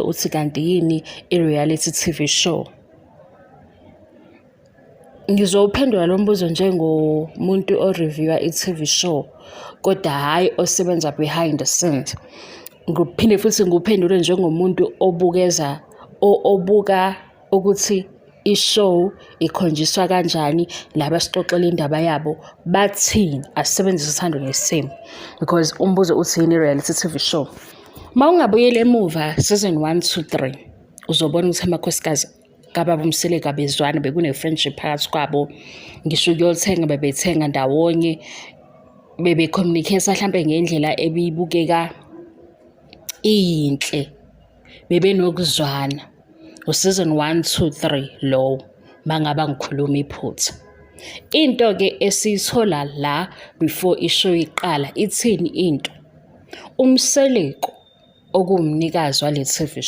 Uthi kanti yini i-reality TV show? Ngizowuphendula lo mbuzo njengomuntu o-review-a i-TV show, kodwa hhayi osebenza behind the scenes. Ngiphinde futhi ngiwuphendule njengomuntu obukeza obuka ukuthi i-show ikhonjiswa kanjani, laba esixoxela indaba yabo bathini, asisebenzise uthando nesithembu because umbuzo uthi yini i-reality TV show. Uma ungabuyela emuva season 1 to 3, uzobona ukuthi amakhosikazi kababa uMseleku abezwani, bekune-friendship phakathi kwabo, ngisho ukuyothenga bebethenga ndawonye, bebe-communicate hlampe ngendlela ebibukeka iyinhle, bebenokuzwana. U-season 1 2 3 lowo, mangaba ngikhuluma iphutha. Into-ke esiyithola la before i-show iqala, ithini into? UMseleku okuwumnikazi wale TV